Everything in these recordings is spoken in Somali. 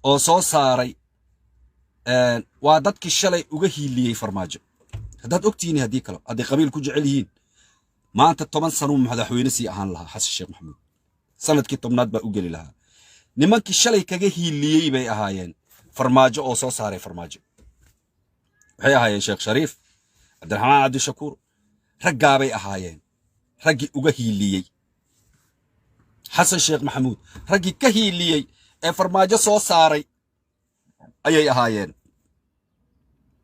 Oo soo saaray waa dadkii shalay uga hiiliyey Farmaajo. Haddaad ogtihiin, haddii kale, hadday qabiil ku jecel yihiin, maanta 10 sanuu madaxweyne sii ahaan lahaa Xasan Sheekh Maxamuud. Sanadkii 10aad baa u geli lahaa. Nimankii shalay kaga hiiliyey bay ahaayeen Farmaajo oo soo saaray Farmaajo. Waxay ahaayeen Sheekh Shariif, Cabdiraxmaan Cabdishakuur, raggaabay ahaayeen raggii uga hiiliyey Xasan Sheekh Maxamuud. Raggii ka hiiliyey ee Farmaajo soo saaray ayay ahaayeen.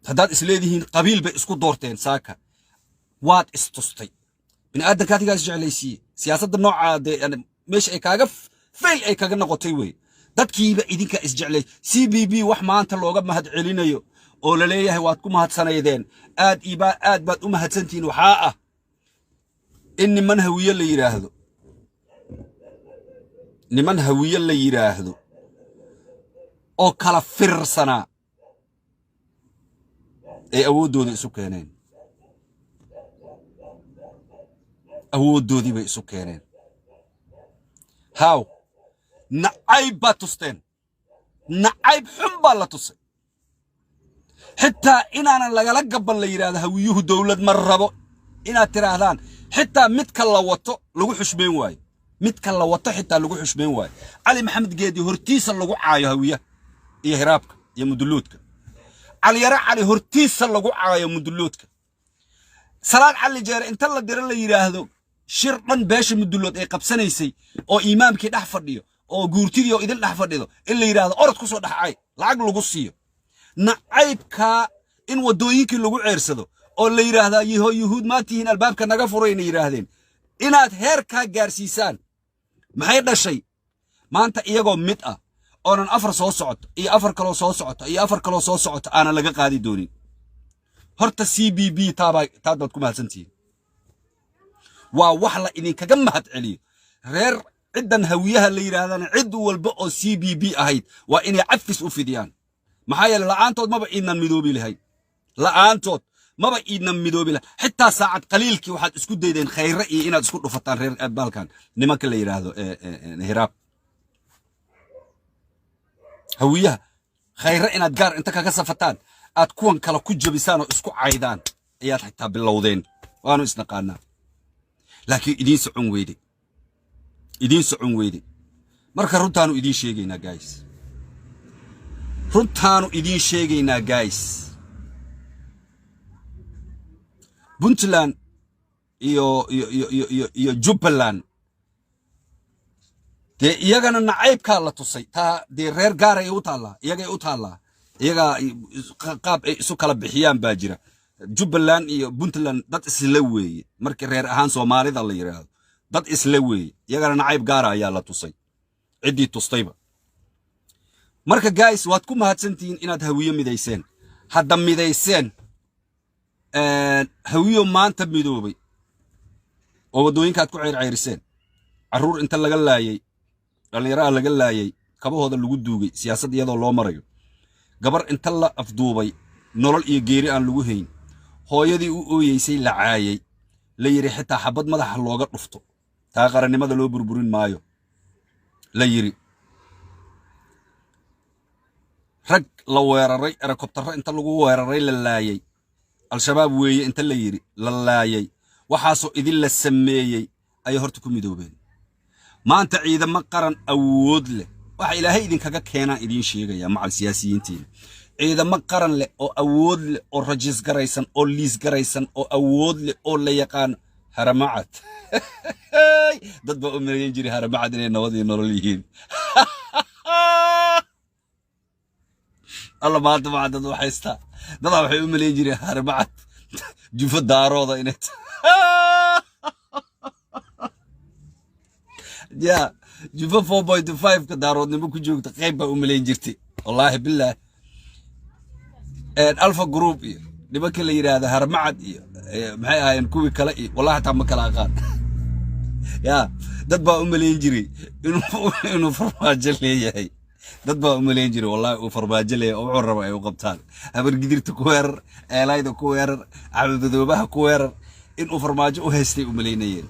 Haddaad isleedihiin qabiil bay isku doorteen, saaka waad istustay. Bini aadanka adigaa isjeclaysiiye. Siyaasadda noocaa dee meesha ay kaaga fail ay kaga noqotay wey. Dadkiiba idinkaa isjeclay. CBB wax maanta looga mahad celinayo oo la leeyahay waad ku mahadsanaydeen, aad ibaa aad baad u mahadsantihiin, waxaa ah in niman Hawiye la yidhaahdo, niman Hawiye la yidhaahdo oo kala firsanaa ay awooddooda isu keeneen. Awooddoodii bay isu keeneen. Haw nacayb baad tusteen, nacayb xun baa la tusay, xitaa inaanan lagala gaban la yidhaahdo Hawiyuhu dowlad ma rabo inaad tidhaahdaan. Xitaa midka la wato lagu xushmayn waayo, midka la wato xitaa lagu xushmayn waayo. Cali Maxamed Geedi hortiisa lagu caayo Hawiyaha iyo Hiraabka iyo Muduluudka. Caliyare Cali hortiisa lagu caayo Muduluudka. Salaad Cali Jeere inta la diro la yidhaahdo shir dhan beesha Mudulood ay qabsanaysay oo imaamkii dhex fadhiyo oo guurtidii oo idin dhex fadhido in la yidhaahdo orod ku soo dhex cay, lacag lagu siiyo. Nacaybkaa in waddooyinkii lagu ceersado oo la yidhaahdaa yaho Yuhuud maa tihiin, albaabka naga furayna yidhaahdeen, inaad heerkaa gaarsiisaan. Maxay dhashay maanta? Iyagoo mid ah oonan afar soo socoto iyo afar kaloo soo socoto iyo afar kaloo soo socoto aanan laga qaadi doonin. Horta CBB taabaa taad baad ku mahadsantihiin. Waa wax la idinkaga mahad celiyo. Reer ciddan Hawiyaha la yidhaahdana cid walba oo CBB ahayd waa inay cafis u fidiyaan. Maxaa yeele, la'aantood maba iidnan midoobi lahayn, la'aantood maba iidnan midoobi lahayn. Xitaa saacad qaliilkii waxaad isku daydeen Khayre iyo inaad isku dhufataan reer baalkan nimanka la yidhaahdo Hiraab. Hawiyaha Khayre inaad gaar inta kaga safataan aad kuwan kale ku jabisaan oo isku caydaan ayaad xitaa bilowdeen. Waanu isnaqaanaa, laakiin idiin socon weyday, idiin socon weyday. Marka runtaanu idiin sheegaynaa, guys, runtaanu idiin sheegaynaa, guys. Puntland iyo Jubbaland dee iyagana nacaybkaa la tusay. Taa dee reer gaaray u taallaa, iyagay u taallaa, iyagaa qaab ay isu kala bixiyaan baa jira. Jubbaland iyo Puntland dad isla weeye. Markii reer ahaan Soomaalida la yidhaahdo, dad isla weeye. Iyagana nacayb gaara ayaa la tusay, ciddii tustayba. Marka guys, waad ku mahadsantihiin inaad Hawiyo midayseen. Hadda midayseen Hawiyo maanta midoobay oo waddooyinkaad ku ceyrceyriseen, carruur inta laga laayay, dhallinyaraha laga laayay, kabahooda lagu duugay, siyaasad iyadoo loo marayo, gabar inta la afduubay nolol iyo geeri aan lagu hayn, hooyadii u ooyeysay la caayay, la yidhi xitaa xabad madaxa looga dhufto taa qarannimada loo burburin maayo la yidhi, rag la weeraray, helikobtarro inta lagu weeraray la laayay, Al-Shabaab weeye inta la yidhi la laayay, waxaasoo idin la sameeyey ayay horta ku midoobeen. Maanta ciidamo qaran awood leh waxa Ilaahay idinkaga keenaan idiin sheegaya macal siyaasiyiintiina. Ciidamo qaran leh oo awood leh oo rajiis garaysan oo liis garaysan oo awood leh oo la yaqaan. Haramacad dad baa u maleeyan jiray Haramacad inay nabad iyo nolol yihiin. Alla, maanta maca dad waxaystaa, dadaa waxay u maleyn jireen Haramacad jufo Daarooda inay, ya jufo 4.5 ka Daaroodnimo ku joogta qayb baa u maleyn jirtay. Wallaahi billaah, Alpha Group iyo nimanka la yidhaahda Haramacad iyo maxay ahaayeen kuwii kale iyo wallahi hataa ma kala aqaan. Ya dad baa u maleyn jiray inuu Farmaajo leeyahay. Dad baa u maleyn jiray wallahi uu Farmaajo leeyahay oo wuxuu rabo ay u qabtaan. Habargidirta ku weerar, Eelayda ku weerar, Cabdidoobaha ku weerar, inuu Farmaajo u haystay u malaynayeen.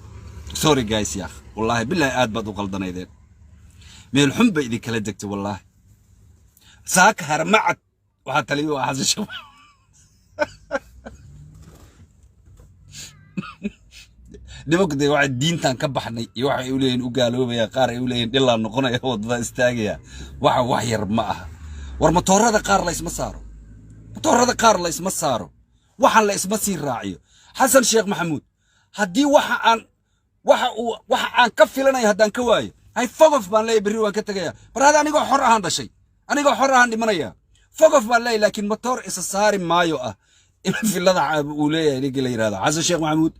Sorry guys, yaakh, wallaahi billahi aad baad u qaldanaydeen. Meel xun bay idinkala degtay wallaahi. Saaka Harmacad waxaa taliyo ah Xasan Sheekh. Nimanku dee waxay diintan ka baxnay iyo waxay u leeyihin u gaaloobaya, qaar ay u leeyihin dhilaa noqonaya, wadada istaagaya. Waxa wax yar ma aha. War matoorada qaar la isma saaro, matoorada qaar la isma saaro, waxaan la isma sii raaciyo. Xasan Sheekh Maxamuud haddii waxa aan waxa uu waxa aan ka filanaya haddaan ka waayo, hay fogof baan leeyahay, berri waan ka tegaya. Bar hada anigoo xor ahaan dhashay, anigoo xor ahaan dhimanaya, fogof baan leeyahay, laakiin matoor isa saari maayo ah in filada uu leeyahay ninkii la yidhahdo Xasan Sheekh Maxamuud.